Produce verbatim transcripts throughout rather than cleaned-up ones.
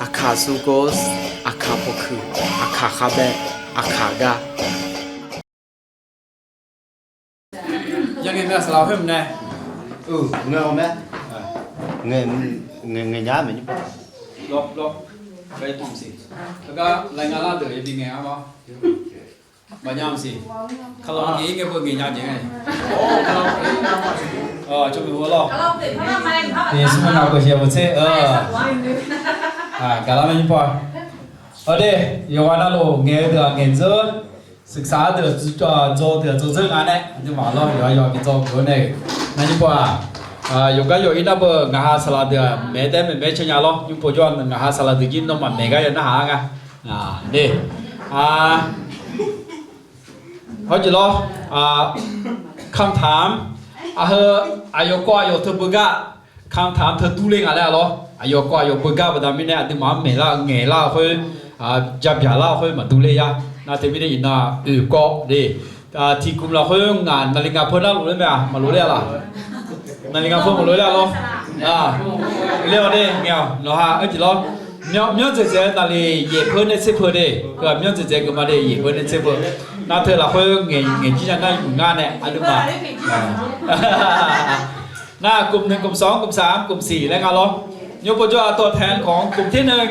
Aqkaq surkov, aqkaq pawkuiq, aqkaq khavbae, aqkaq gar. Yangae mae saqlaq khoer mqnae. Ngae-awq mae. Ngaeq, ngaeq nya maeq nymr pov. Lawr, lawr. Gar ir tmq siq. Heugar laer nga lar deuq yabi ngaeq-a ma. Maqnya maqsiq. Kalaoq ngaeq ir ngae beu ngaeq nya jeq ngae. Cawq meuq-eu lawr. Smr nga beu siq-a beu tser-eu. Gaqlar mae nymr pov-a. Awr de, yawqghaq navluf ngaeq-eu deuq-aq ngaeq dzeur, ศึกษา deuq-aq dzaw deuq-aq dzaw dzeur nga nae, aqduimaf lawr yawqha yawqha bi dzaw geuf-eu nae-euq. Nar nymr pov-aq, yawqgar yawq ir nar beu ngaq ha saqlaq deuq-aq maeq taef maeq maeq cae nya lawr. Nymr pov jawr-aq ngaq ha saqlaq deuq jir nawmaf maeq gar ya narhaq-a nga. De. Hawr jeq lawr, คำถาม aqheu, aqyawf kawv aqyawf teu beugar, คำถาม teu durler nga laer-a lawr. Aqyawf kawv aqyawf beugar baqda mirnae aqduimaf-anr maeqlar-eu ngaeqlar-eu khoer, jabyaqlar-eu khoer maqdurler ya. Nar teumirnae iqnan oeq kawv de. Tiqkmq lafkhoer ngaq naqli ngaq peur nar lofler mae-a, maqlofler-a laq? Naqli ngaq peur maqlofler-a lawr. Ler-awq de, ngaeq-awq nawq ha-eu jeq lawr. Myanr dzaeqdzaeq naqli yaeq peur nae tser peur de. Heu-aq myanr dzaeqdzaeq geufma de, yaeq peur nae tser peur. Nar teu lafkhoer ngaeq ngaeq jir nya nar yawmuiq ngar nae aqduimaf. Nar กลุ่มหนึ่ง กลุ่มสอง กลุ่มสาม กลุ่มสี่ laer nga lawr. Nymr pov jawr-aq ตัวแทนของกลุ่มที่หนึ่ง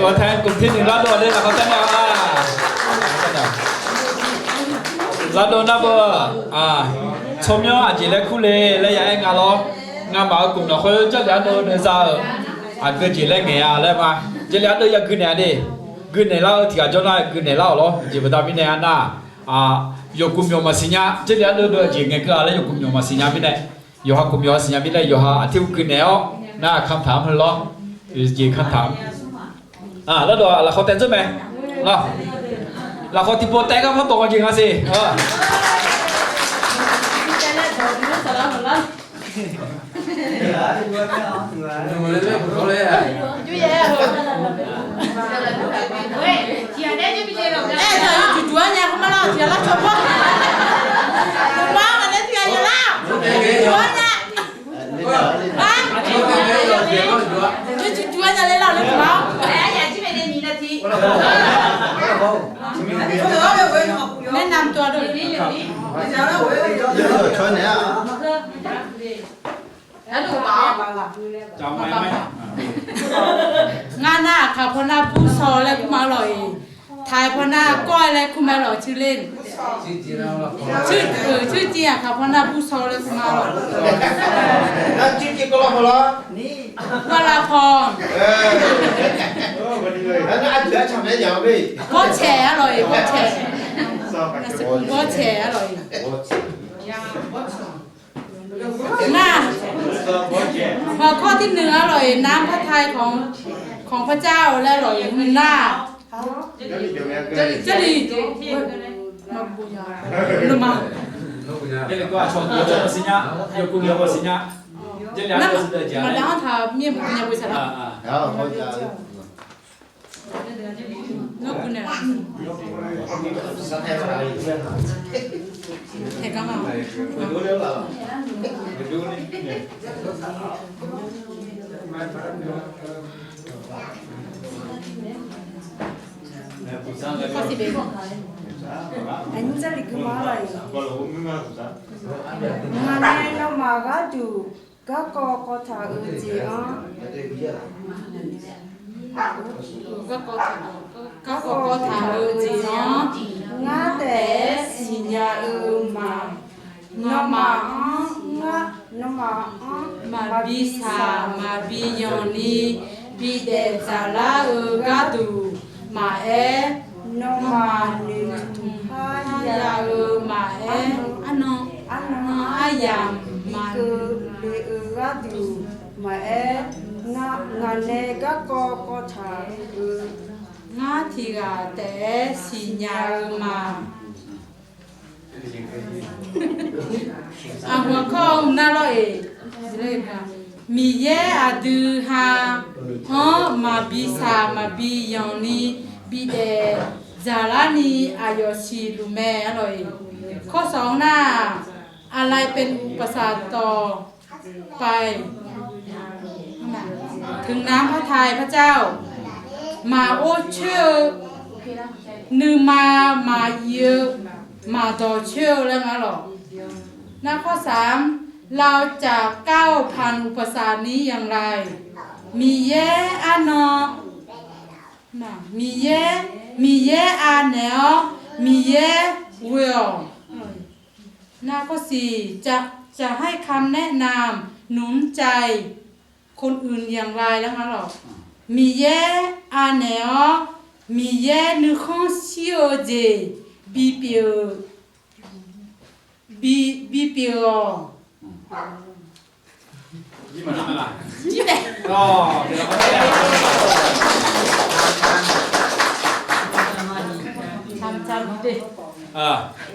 ตัวแทนกลุ่มที่หนึ่ง lafdov-aq de lafkhoer taer nae-a. Lafdov nar beu, tsawrmyanr aqjeq laer kurle laer ya aer nga lawr. Ngamaf-euq กลุ่ม lafkhoer Jarlif ardeuv nuiza-euq aqgeu jeq laer ngaeq-a laer ma. Jarlif ardeuv ya gui naeq-a de. Gui naeq lar-eu tiq ghaq jawr nar gui naeq lar-awq lawr. Jeq baqda mirnae-a nar, yawqguf myawq maqsiq nya. Jarlif ardeuv deuv-eu jeq ngaeqkeuv-a laer yawqguf myawq maqsiq nya mirnae, yawqha guf myawq maqsiq nya mirnae yawqha aqtir gui naeq-awr nar คำถาม heu lawr. Jeq คำถาม lafdov-aq lafkhawf taef dzeur mae. Lafkhawf tiqpov taef gar mawr dawq gaq jeq nga siq. Ngar nar aqkaq pawnar bur shaw laer kur ma lawq-iq. Taq-aer pawnar kawr-aer laer kur ma lawq-iq. Cuir ler, cuir, cuir cir aqkaq pawnar bur shaw laer kur ma lawq. Nar cuir cir kawv lar paw lawr. Kawv lar paw. Nar aqdui arcaq mae yaq-eu be. Bawrcaeq-a lawq-iq, bawrcaeq. Bawrcaeq-a lawq-iq. Nar, ข้อที่หนึ่ง-a lawq-iq, น้ำพระทัยของ ของพระเจ้า laer lawq-iq, nar. Jarlif, Jarlif kawv aqcawq deuq-anr siqnya, yawqguf myawq maqsiq nya. Jarlif ardeuv-anr taq mir-aer maqgui nya bof saqlar. Nawr gui naeq-a. Taeq gar ma. Aqnyir Jarlif gui ma lawq-iq. Ngaq nae nawmaf gharduq garkawv kawv taq-eu jeq-anr, garkawv kawv taq-eu jeq-anr ngar taef-aer siqnya-eu ma. Nawmaf-anr ngar, nawmaf-anr maqbi shaq maqbi yanq ni bidaef dzaqlar-eu gharduq maqaer, nawmaf noeqtmq parya-eu maqaer, arnan aryamq maqkeuv le-eu gharduq maqaer, ngaq nae garkawv kawv taq-eu ngar tiq ghaq taef-aer siqnya-eu ma. Aqhmq kawv-eu nar lawr-iq, Miqyaer aqdui ha-anr maqbi shaq maqbi yanq ni bidaef dzaqlar ni aqyawf siqluf mae-a lawq-iq. ข้อสอง nar-aq, อะไรเป็นอุปสรรคต่อไป nar-aq, ถึงน้ำพระทัยพระเจ้า maqor coer-eu, nuima maqir-eu, maqdawq coer-eu laer nga lawq. Narkhawr saq-anr, เราจะก้าวผ่านอุปสรรคนี้อย่างไร Miqyaer arnan, Miqyaer, Miqyaer anaeq-awr, Miqyaer ghoe-awq. Narkhawr siq, จะให้คำแนะนำหนุนใจคนอื่นอย่างไร laer nga lawq. Miqyaer anaeq-awr, Miqyaer nuikhanr shir-eu jeq bipyeuf-eu, bi, bipyeuf-awq.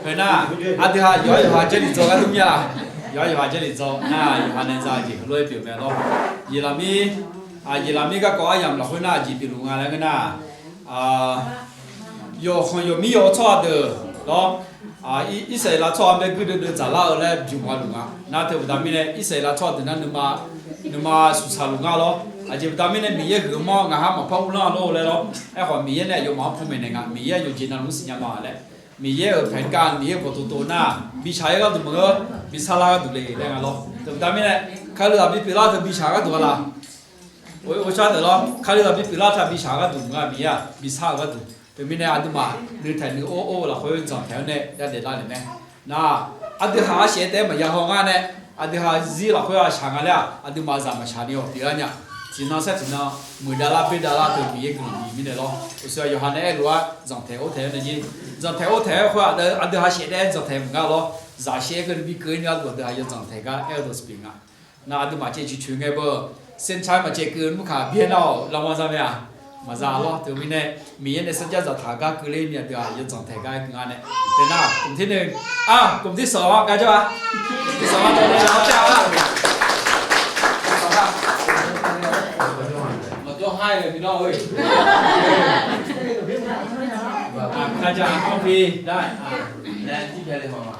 Khoernar, aqdui ha yawqha yawqha Jarlif dzaw gar dur mir-a. Yawqha yawqha Jarlif dzaw nar, yawqha nae za jeq heulof-aer pyeuf mae lawr. Yeqlaqmir, Yeqlaqmir garkawv aryamq lafkhoer nar, aqjeq pyeufluf nga laer ngeur nar, yawqkhanq yawqmir yawq-eu tsawrhaq deuq lawr, Irsaqleqlav tsawrhaq-anr bae guirdeuv deuv dzaqlar-eu laer bymq-a luf nga. Nar teu baqda mirnae Irsaqleqlav tsawrhaq deuq nar nuima, nuima suqsaq luf nga lawr. Aqjeq baqda mirnae Miqyaer huiq-eu mawr ngaq har maqpar uvlanr-a lor laer lawr. Aerkhawf Miqyaer nae aqyawfmaf-anr panmaeq naeq nga, Miqyaer-aq yawqjeq navluf-anr siqnya ma laer. Miqyaer-euq paeqkav Miqyaer bawqtov tov nar, bishaq-aer gharduq maqngeur, bisar lar gharduq le laer nga lawr. Teu baqda mirnae, Kalizaq bipyeuf lar teu bishaq gharduq-a laq. Ghovshaw deuq lawr, Kalizaq bipyeuf lar teu bishaq gharduq maqngeur, Miqyaer-aq bisar-eu gharduq. Teumirnae aqduimaf nuitaeq nuior or-eu lafkhoer zanqtaeq-awr nae yadaef lar naeq mae. Nar, aqdui haq-anr shaef-aer taef-aer maqya haw ngar nae, aqdui haq zir lafkhoer-aq shaq nga laer-aq, aqduimaf zaq maqshaq ni-awq pyeuf-a nya. Tiqnan saer tiqnan muiqdav lar boerdav lar teu Miqyaer guiqlanq bif mirnae lawr. Uqshoe yawqha nae aerlof-aer zanqtaeq or taeq-aer nae jir. Zanqtaeq or taeq-aer khoer-aq, aqdui haq shaef taef-aer zanqtaeq maqnga lawr. Zaq shaef-aer keuvni bi keuv-ir ni aqdui haq zanqtaeq gar aer-eu dawq siqpyeuf nga. Nar aqduimaf caev ciqcoeq ngae beu, เส้นชัย maqcaev keuv mr kaq byaer nar-awq, lavmar za mae-aq. Maqza lawr. Teumirnae, Miqyaer nae sarjax zaqtaq gar keuvler ni aqdui-aq yadzanq taeq gar aer keuv nga nae. Teunar กลุ่มที่หนึ่ง อ่ะ กลุ่มที่สอง ครับ กลุ่มที่สอง ครับ กลุ่มที่สอง ครับ อ่ะ ใครจะอ่านคัมภีร์ได้ อ่ะ แดนที่แพรเลยมา มา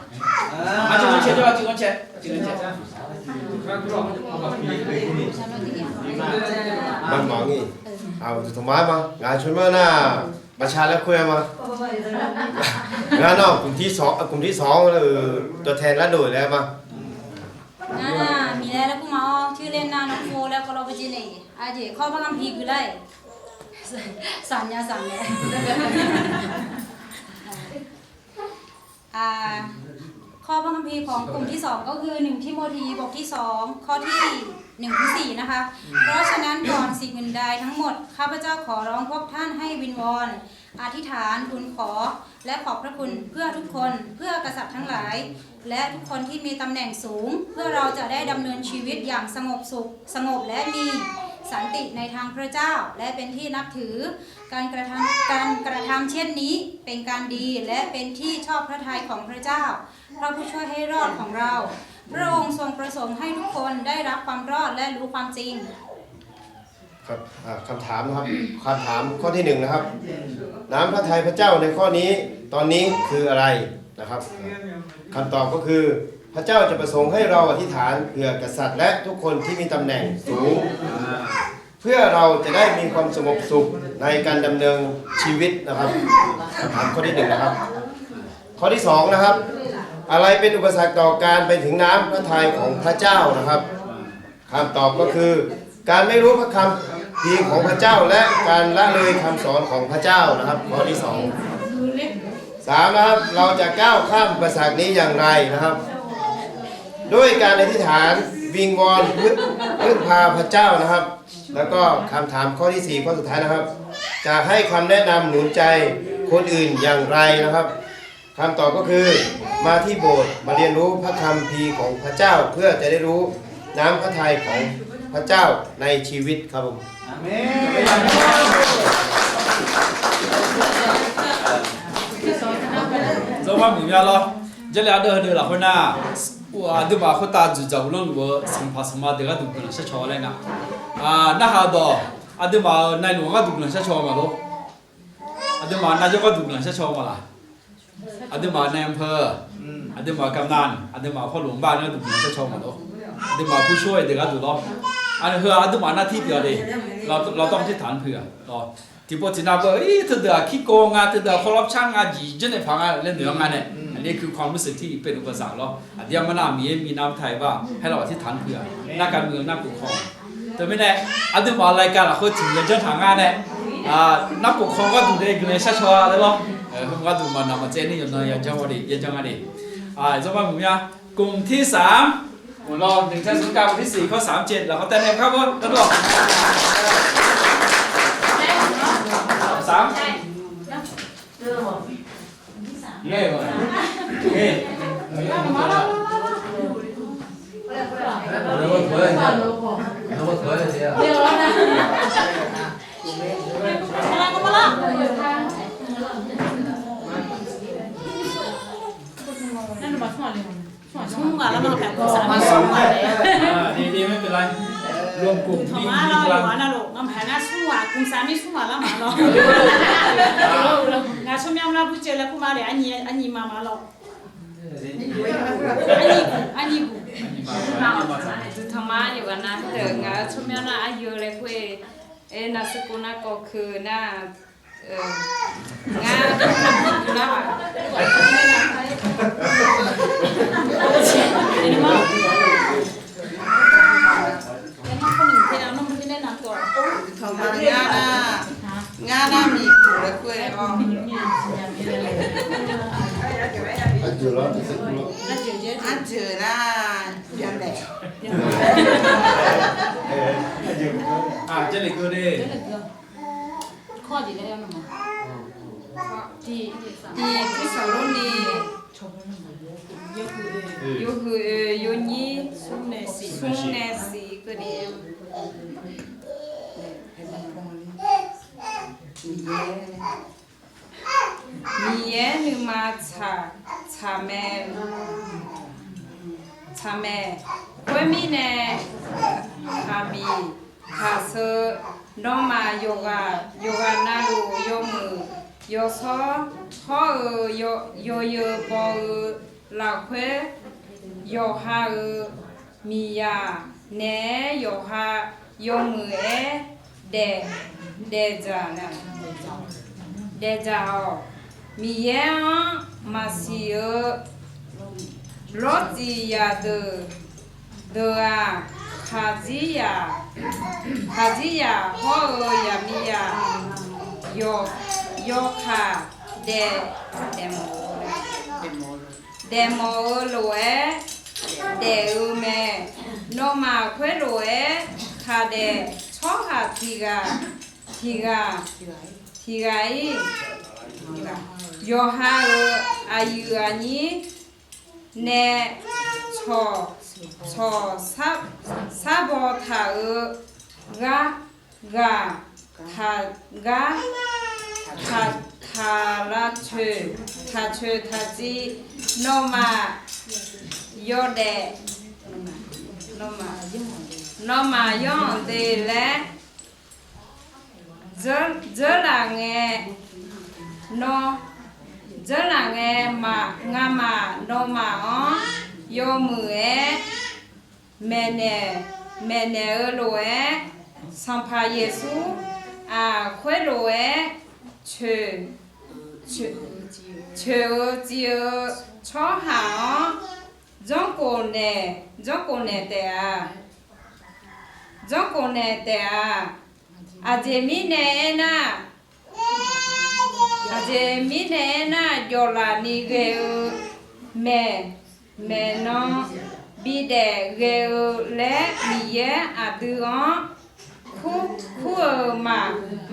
อ่ะ จุดนั้นแชร์ จุดนั้นแชร์ จุดนั้นแชร์ Maqmaq-ir. Aqduq taqmar ma. Ngaq coer mar nar, ประชาแล้วคุยมา Ngar nar กลุ่มที่สอง เอ่อ กลุ่มที่สอง เอ่อ ตัวแทนแล้วโดดแล้วมา Ngar nar Miqyaer laer kur ma-awr, ชื่อเล่น nar น้องโฟ แล้วก็ เราไปจีนเอง อาเจข้อพระคัมภีร์คืออะไร สามยาสามแหละ อ่า ข้อพระคัมภีร์ของกลุ่มที่สองก็คือ หนึ่ง ทิโมธี บทที่สอง ข้อที่หนึ่งถึงสี่ นะคะ เพราะฉะนั้นก่อนสิ่งอื่นใดทั้งหมด ข้าพเจ้าขอร้องพวกท่านให้วิงวอน อธิษฐานทูลขอ และขอบพระคุณเพื่อทุกคน เพื่อกษัตริย์ทั้งหลาย และทุกคนที่มีตำแหน่งสูง เพื่อเราจะได้ดำเนินชีวิตอย่างสงบสุข สงบและมีสันติในทางพระเจ้า และเป็นที่นับถือ การกระทำ การกระทำเช่นนี้เป็นการดี และเป็นที่ชอบพระทัยของพระเจ้า พระผู้ช่วยให้รอดของเรา พระองค์ทรงประสงค์ให้ทุกคนได้รับความรอดและรู้ความจริง ครับ อ่า คำถามนะครับ คำถามข้อที่หนึ่งนะครับ น้ำพระทัยพระเจ้าในข้อนี้ ตอนนี้คืออะไรนะครับ คำตอบก็คือ พระเจ้าจะประสงค์ให้เราอธิษฐานเผื่อกษัตริย์และทุกคนที่มีตำแหน่งสูง เพื่อเราจะได้มีความสงบสุขในการดำเนินชีวิตนะครับ คำถามข้อที่หนึ่งนะครับ ข้อที่สองนะครับ อะไรเป็นอุปสรรคต่อการไปถึงน้ำพระทัยของพระเจ้านะครับ คำตอบก็คือ การไม่รู้พระคัมภีร์ของพระเจ้า และการละเลยคำสอนของพระเจ้านะครับ ข้อที่สอง สามนะครับ เราจะก้าวข้ามอุปสรรคนี้อย่างไรนะครับ ด้วยการอธิษฐานวิงวอนพึ่ง พึ่งพาพระเจ้านะครับ แล้วก็คำถามข้อที่สี่ ข้อสุดท้ายนะครับ จะให้คำแนะนำหนุนใจคนอื่นอย่างไรนะครับ คำตอบก็คือ มาที่โบสถ์ มาเรียนรู้พระคัมภีร์ของพระเจ้า เพื่อจะได้รู้น้ำพระทัยของพระเจ้าในชีวิตครับผม Amen. Zawrmar muiqmya lawr. Jarlif ardeuv heudeuq lafkhoer nar, aqduimaf khoertav dzoeqdzaq uvlanr luf-eu sanqpaq sanqma deuq gharduq guiqlanq shar caw laer nga. Narhaq dawq, aqduimaf-euq nailuf-anr gharduq guiqlanq shar caw maqlor. Aqduimaf narjawr gharduq guiqlanq shar caw maqlaq. Aqduimaf nae อำเภอ, aqduimaf กำนัน, aqduimaf พ่อหลวงบ้าน gharduq guiqlanq shar caw maqlor. Aqduimaf purshor-eu deuq gharduq lawr. Aqdui heu-aq aqduimaf nar tir pyeuf-a de. Lawdawr tir taq-anr puiq-aq, tiqpov tiqnav beu-ir teudeuq-aq kirkov nga, teudeuq-aq เคารพ car nga, jeq janrnaeq paq nga laer noeq-anr nga nae, aqli คือความรู้สึกที่เป็นอุปสรรค lawr. Aqdir armar nar Miqyaer minav taq-iq bar, haerlawq tir taq-anr puiq-aq, nargaq muiq-eu narkhof khanq. Teumirnae, aqduimaf รายการ lafkhoer tiq yajanr taq nga nae, narkhof khanq gharduq nae guiqlanq shar caw-a laer lawr. Heu gharduq maqnaq maqtsaev ni yawqnan yajanr gha de, yajanr nga de. Zawrmar muiq mya, กลุ่มที่สาม lawr, หนึ่งเธสะโลนิกาบทที่สี่ข้อสามเจ็ด lafkhoer taev nae kar beu, dawrdawr. Saq. Smr ghaq lar ma, smr ghaq lar ma. ไม่เป็นไร รวมกลุ่ม Tawq ma lar, yawqghaq navluf ngamaf haeq nar smr ghaq, กลุ่มสาม ni smr ghaq lar ma lawr. Ngaq tsawrmyanr lar burcaev laer kur ma le, arnyi ma ma lawr. Arnyi guq, arnyi guq. Duqtaq ma yawqghaq nav heudeuq ngaq-euq tsawrmyanr nar aryeu laer kur-e. Aer, navsur kov nar kawv keuv nar, ngar lar ma. Duqtaq ma ngar nar, ngar nar miqpuq laer kur-e. Arjeuq nar, byanbae. Jarlif keuv de. Tiq Tesalawrniq, yawhuiq oe yawnyir smr nae siq keuv ni. Miqyaer, Miqyaer nuima tsaq, tsaq mae, tsaq mae. Khoermirnae, aqmiq taqsheu, nawmaf yawqghaq, yawqghaq navluf yawmuiq yawshawr hawr-eu, yawyeu baw-eu lafkhoer, yawqha-euq miqyaq naeq-aer yawqha yawmuiq-aer daef, daefdzaq, daefdzaq-awq. Miqyaer-anr maqsiq-eu lawrtsuif zaqdeuq, deuq-aq, khaqdzerzaq, khaqdzerzaq hawr-eu zaqmiqzaq, yawkaq daef, daefmawf-eu lof-aer daef-eu mae. Nawmaf khoerlof-aer kaqdaef tsawrhaq tiq ghaq, tiq ghaq, tiq ghaq-ir, yawqha-euq aqyuif aqnyir nae cawq, cawq sar baw taq-euq ghaq, ghaq, taq, ghaq, taq, taq lavcoeq, taqcoeq taqciv, nawmaf yawdaef, nawmaf yanr-anr de laer, dzeur, dzeurlaf ngae, nawr, dzeurlaf ngae, ngamaf nawmaf-anr yawmuiq-aer maeqnaeq, maeqnaeq-eu lof-aer, Sanqpaq Yeqsur-aq khoerlof-aer coeq, coeq-eu civ-eu tsawrhaq-anr janrkhof naeq, janrkhof naeq taef-a. Janrkhof naeq taef-a. Aqjeq mirnae aernar, aqjeq mirnae aernar, jawvlaf ni ghae-eu maeq, maeqnan bidaef ghae-eu laer Miqyaer aqdui-anr kur-euq ma,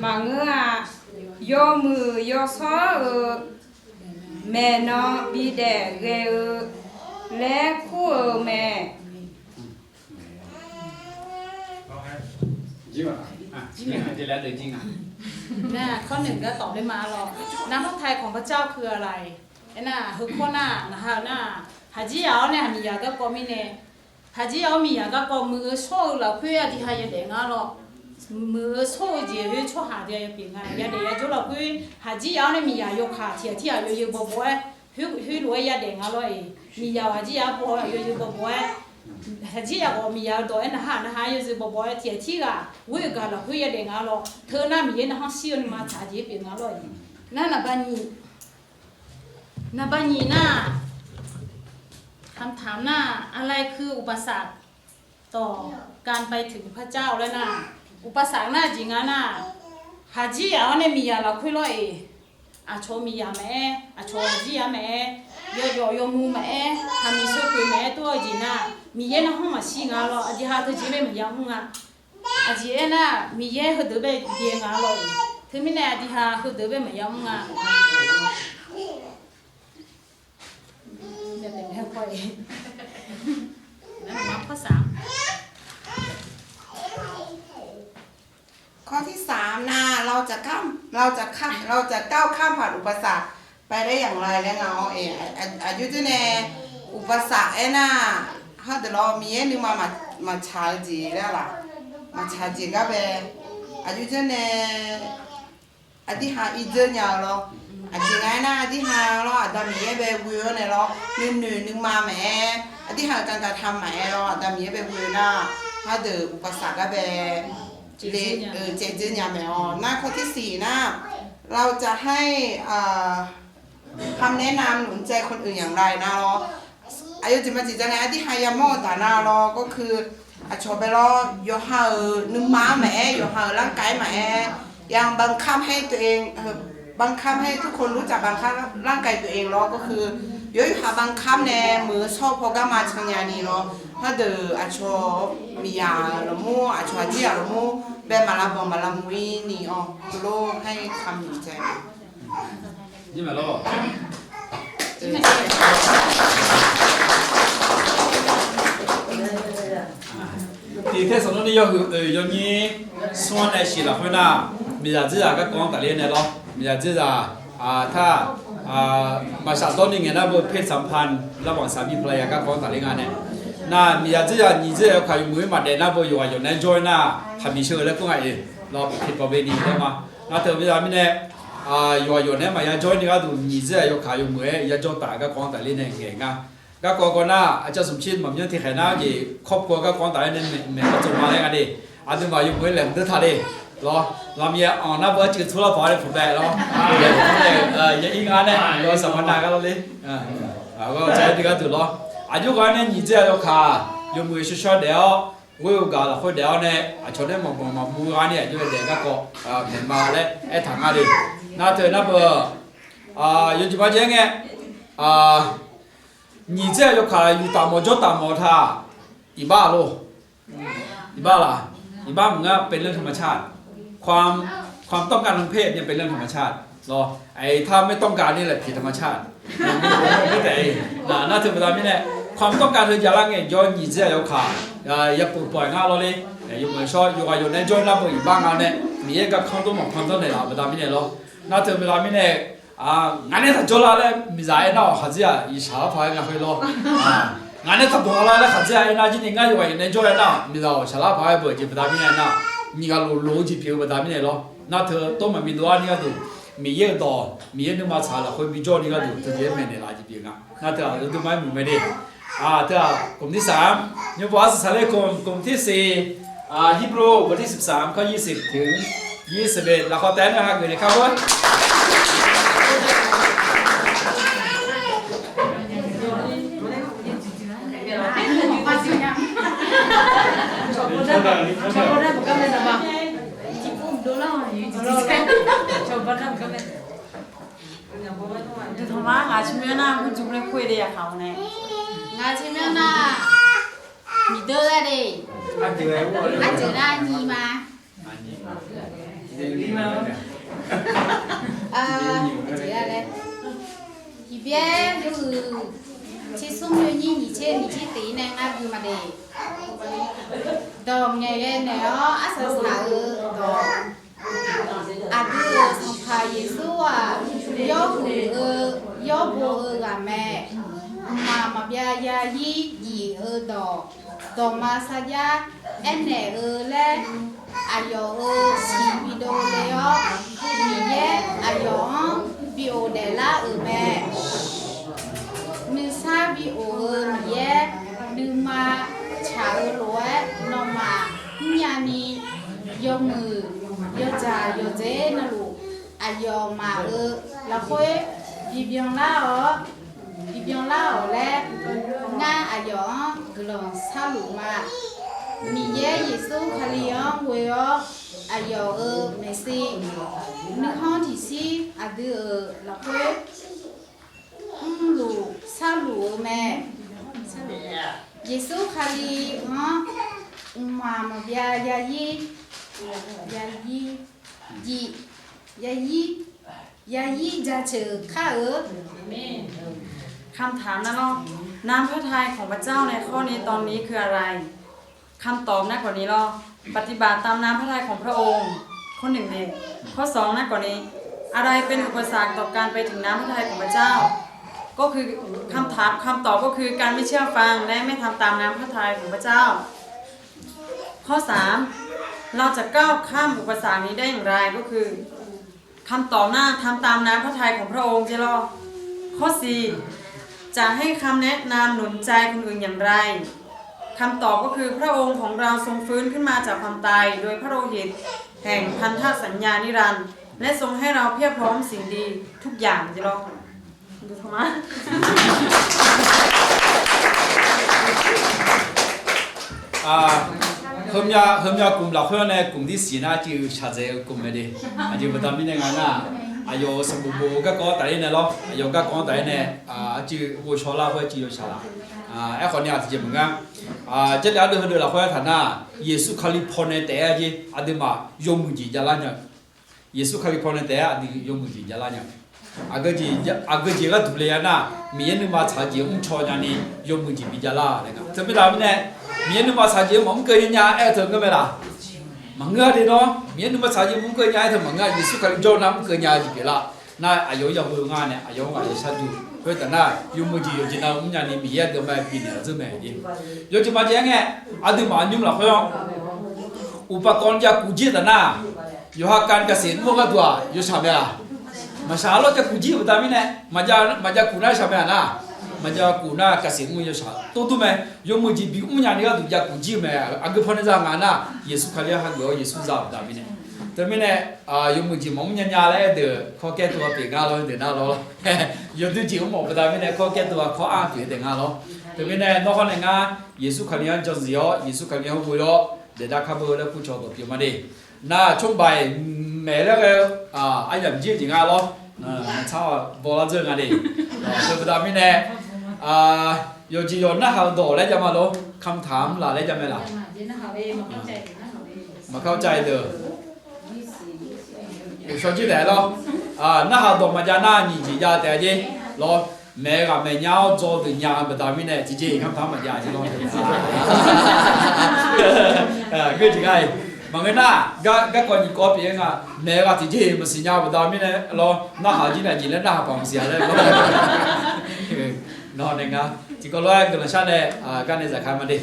maqngeur-a. Yawmuiq yawshawr-euq maeqnan bidaef ghae-eu laer kur-eu mae. Nar, ข้อหนึ่ง ก็ตอบได้มา lawr. นักพากย์ไทยของพระเจ้าคืออะไร? Aernar, heukawr nar, ngaq ha-eu nar, หากินยาก awr nae aqmiqyaq garkawv mirnae, หากินยาก awr miqyaq garkawv muiq-eu shawr-eu lafkhoer aqdui ha yadaef nga lawr. Muiq-eu shawr-eu jeq khoer tsawrhaq aqdui ha yapyeuf nga. Yadaef yajawr lafkhoer หากินยาก awr nae miqyaq yawkaq tiq ghaq tirghaq yawzeu bawbaw-aer, khoerlof-aer yadaef nga lawr-iq. Miqyaq-aq หากินยาก baw-eu yawzeu bawbaw-aer Haqjir yaf ghawf miqyaq-eu dawq-aer narhaq narhaq-aer yawzeu bawbaw-aer tiq ghaq tir ghaq ghoer-eu gaq lafkhoer yadaef nga lawr. Teu nar Miqyaer narhaq shir-eu nuima tsaq jeq pyeuf nga lawr-iq. Nar naqba nyiq, naqba nyiq nar, คำถาม nar, อะไรคืออุปสรรคต่อการไปถึงพระเจ้า laer nar, อุปสรรค nar jeq nga nar, haqjir yaf-awr nae miqyaq lafkhoer lawr-iq. Aqcawq-eu miqyaq maqaer, aqcawq-eu haqjir yaf maqaer, yawjawf yawmuiq maqaer, haqmiq sheuqpoeq maqaer tov-eu jeq nar, Miqyaer narhaq maqshir nga lawr. Aqdui ha teujeq bae maqya mr nga. Aqjeq aernar, Miqyaer heudeuq bae byae nga lawr-iq. Teumirnae aqdui ha heudeuq bae maqya mr nga. Nar ma pawrsaq ข้อที่สาม nar, เราจะข้าม เราจะข้าม เราจะก้าวข้ามผ่านอุปสรรคไปได้อย่างไร laer nga-awr, aqjox jir nae อุปสรรค aernar, hardeuq lawr Miqyaer nuima maqtsaq-eu jeq laer laq, maqtsaq jeq gar bae. Aqjox jir nae aqdui ha irdzeur nya-eu lawr. Aqjeq nga aernar, aqdui ha lawr Aqda Miqyaer bae ghoe-awr nae lawr, nuinoeq nuima maqaer, aqdui ha-euq gaqgaq ta maqaer lawr, Aqda Miqyaer bae ghoe nar, hardeuq อุปสรรค gar bae le, caevdzeur nya maeq-awr. Nar ข้อที่สี่ nar, เราจะให้ คำแนะนำหนุนใจคนอื่นอย่างไร nar lawr. Aqyawf jeq ma jeq ja nae aqdui ha yamawr-eu taf nar lawr, ก็คือ aqcawq bae lawr, yawqha-euq nuima-anr maqaer, yawqha-euq ร่างกาย maqaer, ยังบังคับให้ตัวเอง บังคับให้ทุกคนรู้จัก บังคับร่างกายตัวเอง lawr, ก็คือ yawqha บังคับ nae muiq-eu shawr-eu paw garma can nya ni lawr. Hardeuq aqcawq miqyaq lafmur, aqcawq aqjir-aq lafmur, bae maq lavbanq maq lavmuiq-ir ni-awr, heulof-aer คำหนุนใจ Tiq tersaq nmr ni yawhuiq oeq yawnyir smr-anr nae shiq lafkhoer nar, miqzaq dzerzaq garkawv-anr tafler nae lawr. Miqzaq dzerzaq, tar, maqshaf dawrni ngaeq nar beu เพศสัมพันธ์ระหว่างสามีภรรยา garkawv-anr tafler nga nae. Nar, miqzaq dzerzaq nyiq dzerzaq yawkaq yawmuiq-aer maqdaef nar beu yawqghaq yawq nae jawr-aer nar, haqmiq sheu-eu laer kur nga-iq lawr, ผิดประเวณี laer ma. Nar teu miqzaq mirnae, yawqghaq yawq nae maqya jawr-aer ni gharduq nyiq dzerzaq yawkaq yawmuiq-aer ya jawr taf garkawv-anr tafler nae ngaeq nga. Garkawv kawv nar, aqcawq smq tser maqmyanr tiqkhaeq nar jeq ครอบครัว garkawv-anr tafler nae maeq-aer tsov ma laer nga de. Aqduimaf yawmuiq-aer laeqhmq deur taq le lawr. Lamya anq nar beu arciv tsawrlar paq-aer nae puq bae lawr. Ya ir nga nae lawr saqma nav gar lawr le. Aqghae-aer dui gharduq lawr. Aqjox ghaq-aer nae nyiq dzer-a yawkaq yawmuiq shawrshawr daef-awr, ghoer-eu gaq lafkhoer daef-awr nae aqcawq nae maqbanq maqmuv gha ni aqjox-aer daef garkawv maeq ma laer aertaq nga le. Nar teu nar beu yawjeq ma jae-aer ngae, nyiq dzer-a yawkaq yuftaf mawf jawrtaf mawf taq, iqbax lor. Iqbax laq, iqbax maqngeur เป็นเรื่องธรรมชาติ ความต้องการทางเพศเนี่ยเป็นเรื่องธรรมชาติ lawr. Aer, ถ้าไม่ต้องการนี่แหละผิดธรรมชาติ Nar teu baqda mirnae, ความต้องการ heu javlar ngae jawr nyiq dzer-a yawkaq ya pov paw-aer ngar lawr le. Yawmuiq shawr yawqghaq yawq nae jawr nar beu iqbax nga nae, Miqyaer garkanr dov maqpan danr naeqlaf-euq baqda mirnae lawr. Nar teu baqda mirnae, ngaq nae taq jawrlar laer miqzaq aernar-awq khaqdzer-aq, iqshaq larpaq-aer nga khoer lawr. Ngaq nae taq banq lar laer khaqdzer-aq aernar jir ni ngar yawqghaq yawq nae jawr-aer nar-awq, miqzaq-awq shaq larpaq-aer beu jeq baqda mirnae nar, nyiq ghaq loq loq-eu jeq pyeuf-eu baqda mirnae lawr. Nar teu tov maqbi dov-ar ni gharduq, Miqyaer-euq dawq, Miqyaer nuima tsaq-eu lafkhoer bi jawr ni gharduq teujeq-aer maeqnaeq laf jeq pyeuf nga. Nar teu-aq, yawdui ma-aer muiq mae de. Teu-aq, กลุ่มที่สาม nymrpov arsaq saqler กลุ่ม กลุ่มที่สี่ Hibru บทที่สิบสาม ข้อ ยี่สิบ ถึง ยี่สิบเอ็ด lafkhawf taef-aer nae hageuf naeq kar-awr Dawqtawq ma, ngaq tser myanr nar murjur laer kur-eu de yaqkaq-awr nae. Ngaq tser myanr nar, miqdeur ghae de. Arjeuq nar nyiq ma. Tiqbyaer yawhuiq tser smr yawnyir nyiq tser nyiq tser tiq nae ngar gui ma de. Dawq ngaeqghae naeq-awr arsaq saq-eu dawq. Aqdui-euq Sanqpaq Yeqsur-aq, yawhuiq-eu yawbo-eu ghaq mae. Mqmaq maqbyav zarzir jif-eu dawq, dawqma sarjax aernaeq-eu laer, aqyawf-euq siq bidov le-awr, Miqyaer aqyawf-anr bi of daeflar-euq mae. Nuisar bi of-eu Miqyaer, nuima Dzer navluf aqyawfmaf-euq lafkhoer bibyan lar-awr, bibyan lar-awq laer ngar aqyawf-anr guiqlanq sharluf ma. Miqyaer Yeqsur Kali-anr ghoe-awr aqyawf-euq maeqshi nuikhanr tiqshir aqdui-euq lafkhoer mrluf sharluf-eu mae. Yeqsur Kali-anr mqmaq maqbyav yair, yair, jif, yair, yair jaceuq kar-eu คำถามนะเนาะ น้ำพระทัยของพระเจ้าในข้อนี้ตอนนี้คืออะไร คำตอบหน้าก่อนนี้ลอ ปฏิบัติตามน้ำพระทัยของพระองค์ ข้อหนึ่งเนี่ย ข้อสองหน้าก่อนนี้ อะไรเป็นอุปสรรคต่อการไปถึงน้ำพระทัยของพระเจ้า ก็คือคำถาม คำตอบก็คือการไม่เชื่อฟังและไม่ทำตามน้ำพระทัยของพระเจ้า ข้อสาม เราจะก้าวข้ามอุปสรรคนี้ได้อย่างไร ก็คือ คำตอบหน้า ทำตามน้ำพระทัยของพระองค์ ใช่หรอ ข้อสี่ จะให้คำแนะนำหนุนใจคนอื่นอย่างไร คำตอบก็คือพระองค์ของเราทรงฟื้นขึ้นมาจากความตาย โดยพระโลหิตแห่งพันธสัญญานิรันดร์ และทรงให้เราเพียบพร้อมสิ่งดีทุกอย่าง ใช่หรอ Heumya, heumya gmq lafkhoer nae gmq tir siq nar, tiv-eu shaqdzaeq-eu gmq mae de. Aqjeq baqda mirnae nga nar, aqyawf-euq sanqbof bof-eu garkawv-anr taf-ir nae lawr, aqyawf garkawv-anr taf-ir nae, tiv ghovshaw lar khoer tiv yawshaq laf. Aerkhawf ni-aq tiqjeq maqngeur. Jarlif ardeuv heudeuq lafkhoer taq nar, Yeqsur Kali pawnae taef-aer jer aqduimaf yawmuiq jeq javlar nya. Yeqsur Kali pawnae taef-aer aqdui yawmuiq jeq javlar nya. Aqgeu jeq gharduq le-a nar, Miqyaer nuima tsaq-eu jeq mrcaw nyani yawmuiq jeq bijavlar laer nga. Teu mirnae, Miqyaer nuima tsaq jeq maqmr keuv nya aer-eu teu ngeur mae laf. Maqngeur-a de nawr, Miqyaer nuima tsaq jeq maqmr keuv nya aer teu maqngeur-a, Yeqsur Kali jawr nar mr keuv nya jeq pyeuflar. Nar aqyawf-anr ya heu nga nae aqyawf-anr ghaq ya shar dur. Khoertaf nar yawmuiq jeq yawqjeq nav mr nyani Miqyaer aqdui ma bifnaeq-eu dzeur mae de. Yawjeq maqjeq-aer ngae, aqduimaf nymr lafkhoer-anr uqpaq kawv jav kuq jir taf nar, yawqha kav ni kaqseq mr-eu gharduq-aq yawshaq mae-aq. Maqshaq-a lawr jav kuq jir-eu baqda mirnae, maqjav, maqjav kuq nar shaq mae-aq nar, maqjav kuq nar kaqseq mr-eu yawshaq tov dur mae. Yawmuiq jeq bimr nyani gharduq jav kuq jir-eu mae. Aqgeu pawnae za nga nar, Yeqsur Kali-anr hageuf-awr Yeqsur za-eu baqda mirnae. Teu mirnae, yawmuiq jeq maqmr nya nya laer aer deuq kawr kaer tov-a pyeuf nga lawr, deuq nar lawr. Yawdui jeq mr mawf baqda mirnae kawr kaer tov-a kawr-anr pyeuf-eu taef nga lawr. Teu mirnae nawr hawr nae ngar Yeqsur Kali-anr janzif-awr, Yeqsur Kali-anr ghoe-awr daef dar kar beu laer kurcawq dawq pyeuf ma de. Nar tsawrbaiq maeq laer ghae-eu aryamq jir-eu jeq nga lawr. Tsar-awq bawlar dzeur nga de. Teu baqda mirnae, yawqjeq yawq narhaq-eu dawq laer jav ma lawr, kamtaq mr laf laer jav mae laf. Maqkar cav-eu deuq uqshawr jir taef lawr. Narhaq dawq maqjav nar nyiq jeq jav taef-a jer lawr. Maeq-eu ghaq maeq nya-awr dzaw deuq nya-eu baqda mirnae tiqjeq kamtaq maqjav jer lawr. Ngeur jeq nga-iq maqngeur nar, garkawv nyiq kawv pyeuf-aer nga. Maeq-eu ghaq tiqjeq maqsiq nya-eu baqda mirnae lawr, narhaq jir nae jeq laer narhaq paq maqsiq-a laer. Nawq nae nga tiqkawv lof-aer guiqlanq shar nae gar nae zafkar ma de.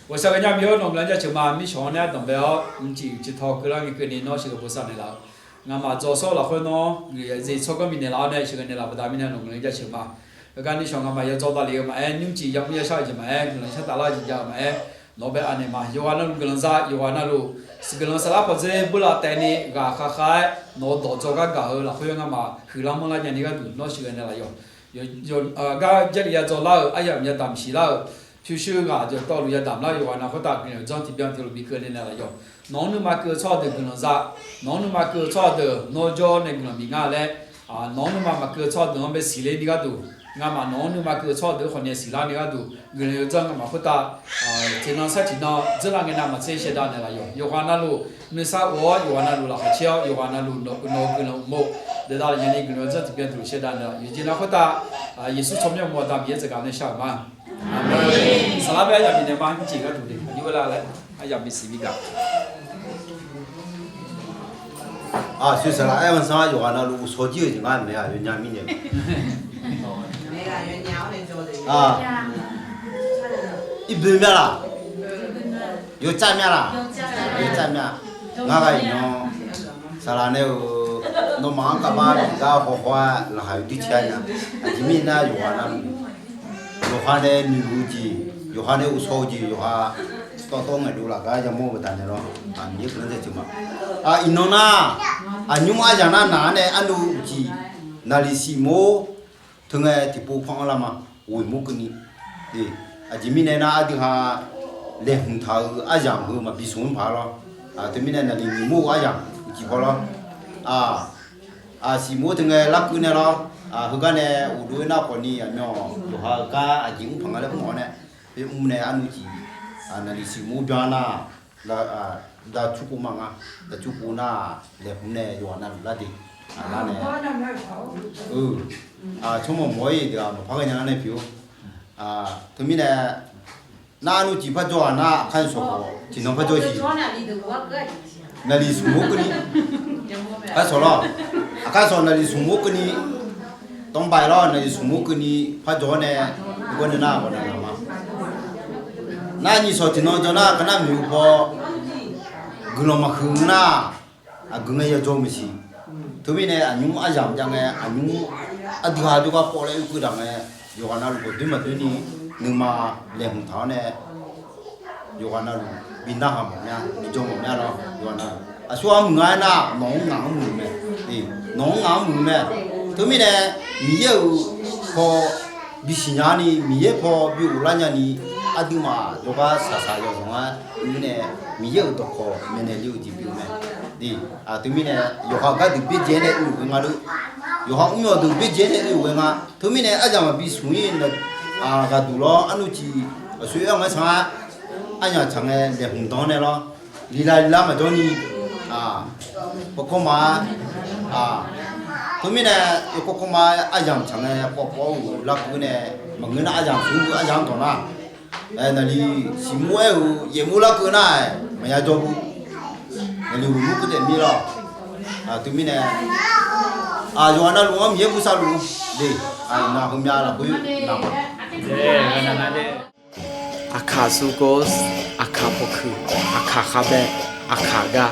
Ghawqshaq ghae nya bi-awr nawq guiqlanq jaceuq ma. Mirshawq-anr nae ardanq bae-awr mqcif uqcif taw keuvlar ngae keuvni nawr sheuqghae bosav naeqlaf-eu, ngamaf dzaw sawr-eu lafkhoer nawr guiqlanq zef tsawrganr bifnaeq laf-awr nae sheuqghae naeqlaf baqda mirnae nawq guiqlanq jaceuq ma. Heugar nishawq ngamaf yawdzaw davlef-eu maqaer, nymrcif yamr yashar-eu jeq maqaer, guiqlanq shar taflar-eu jeq jav-eu maqaer, nawq-anr bae anaeq ma. Yawqghaq navluf guiqlanq za, yawqghaq navluf guiqlanq saflar pawdzer beular taef ni ghaq khavkhav-aer nawq-eu dawq dzaw gar gaq-eu lafkhoer ngamaf huiqlar manrlar nyani gharduq nawr sheuqghae naeqlaf yawq. Gar Jarlif yadzaw lar-euq aryamq yadamq siqlar-euq pyurshuir ghaq dawqtawvluf yadamq lar-eu yawqghaq nav khoertav guiqlanq-eu dzanr tiqbyan tiqlof bi keuv nae naeqlaf yawq. Nawq-anr nuima keuv-eu tsawrhaq deuq guiqlanq za. Nawq-anr nuima keuv-eu tsawrhaq deuq nawr jawr nae guiqlanq bif nga laer, nawq-anr nuima maqkeuv-eu tsawrhaq deuq-anr bae siqler ni gharduq, ngamaf nawq-anr nuima keuv-eu tsawrhaq deuq khawf nae siqlar ni gharduq, guiqlanq-eu dzanr ngamaf khoertav tiqnan sar tiqnan dzeurlar ngae navmaqtser shaevdav naeqlaf yawq. Yawqghaq navluf nuisar of-awr, yawqghaq navluf laqkhaq caer-awr, yawqghaq navluf nawq-eu guiqlanq uqmov daeqdav laf nyani guiqlanq-eu dzanr tiqbyan tiqlof shaevdav naeqlaf yawqjeq nav khoertav Yeqsur tsawrmyanr uqmov aqda Miqyaer zaqgaq nae shar-euq ma. Saflar bae aryamq bifnaeq ma. Nymrcif gharduq de, aqyuif lar laer aryamq bisiq bigaq. Aqshoe saqlaq aer-eu sanr-ar yawqghaq navluf uqshawr jir-euq jeq ngar maeq-aq yawnya mirnae, irboe myav laq, yawcav myav laq, yawcav myav. Ngar ghaq iqnan saqlaq nae-euq nawmaf-anr kavmar bifgar hawhaw-aer laqkhaq yawdir caer nya. Aqjeq mirnae nar yawqghaq navluf, yawqha nae noeqluf-eu jeq, yawqha nae uqshawr-eu jeq, yawqha Tawv tawv ngaeqdov laf gar yamawr-eu baqdanae lawr. Aqnymr aryamq nar, aqnymr aryamq nar naq-anr nae arnuv uqcif naqliq siqmor teungae tiqpov panr-anr lar ma. Ghoeq mur keuvni, aqjeq mirnae nar aqdui ha laeqhmq taq-eu aryamq heu maqbi smq-anr paq lawr. Teumirnae naqliq nymq mor-eu aryamq uqcif paw lawr. Siqmor teungae larkeuv nae lawr. Heugar nae uqdov-aer nar khawfni aqmyan yawqha-eu gar aqjeq mr paq nga laer mr-awr nae, mr nae arnuv cif naqliq siqmor byan nar, daqcur kov ma nga. Daqcur kov nar laeqhmq nae yawqghaq navluf lar de. Lar nae, tsawrmawq mawf-ir deuq-aq maqpar ghaenya lar nae pyeuf-or. Teumirnae nar arnuv cif par jawr-aq nar aqkar sawq khawf tiqnan par jawr siq. Naqliq smq mor keuvni aqkar sawq lawr. Aqkar sawq naqliq smq mor keuvni, tanrbae lawr, naqliq smq mor keuvni par jawr-awr nae, heugar nae nar aqbawq naq naq ma. Nar nyiq sawq tiqnan jawr nar, aqkar nar miqhu paw guiqlanq maqhuiq nar, aqgeu ngae yajawr maeqsiq. Teumirnae aqnymr aryamq jav ngae, aqnymr aqdui ha jawrgar pawv laer oekeuv daq ngae, yawqghaq navluf bawqdoer maqdoer ni nuima laeqhmq taq-awr nae, yawqghaq navluf bi narhaq mawf mya, bi jawr mawf mya lawr. Yawqghaq navluf aqsurghaq muiq nga aernar, nawq-anr ngaq-anr muiq-eu mae. Nawq-anr ngaq-anr muiq-eu mae. Teumirnae Miqyaer-euq paw bi siqnya ni, Miqyaer paw bi ghoflar nyani, aqduimaf jawrgar shaqshaq yawzanq-aer oe-ir nae, Miqyaer-euq dawqkawq maeqnaeq le-eu jeq pyeuf-eu mae. Teumirnae yawqha gardeuq byaerdzae-aer nae oe-euq ghae nga lor. Yawqha mrmyawq deuq byaerdzae-aer nae oe-euq ghae nga. Teumirnae aryamq maqbi smq-ir ghaqduq lawr, arnuv cif aqsoer-aer ngae sanr-ar, aryamq tsaq ngae laeqhmq dan-anr nae lawr, liqlar liqlar maqjawr ni, kawrkawr ma-a. Teumirnae yawkawr kawrma-aer aryamq tsaq ngae kawv pawv-awr uqlarkeuv nae, maqngeur nar aryamq smq-eu aryamq-anr dawq nar, naqliq siqmor aer-euq yaeqmur larkeuv nar-aq maqya jawr bu. Naqliq ghoeq mur keuv taef mir lawr. Teumirnae yawqghaq navluf-anr Miqyaer bu sharluf de. Iqnan heumya lafkhoer naq ma. Aqkaq sugor, aqkaq pawkuiq, aqkaq khavbae, aqkaq gar.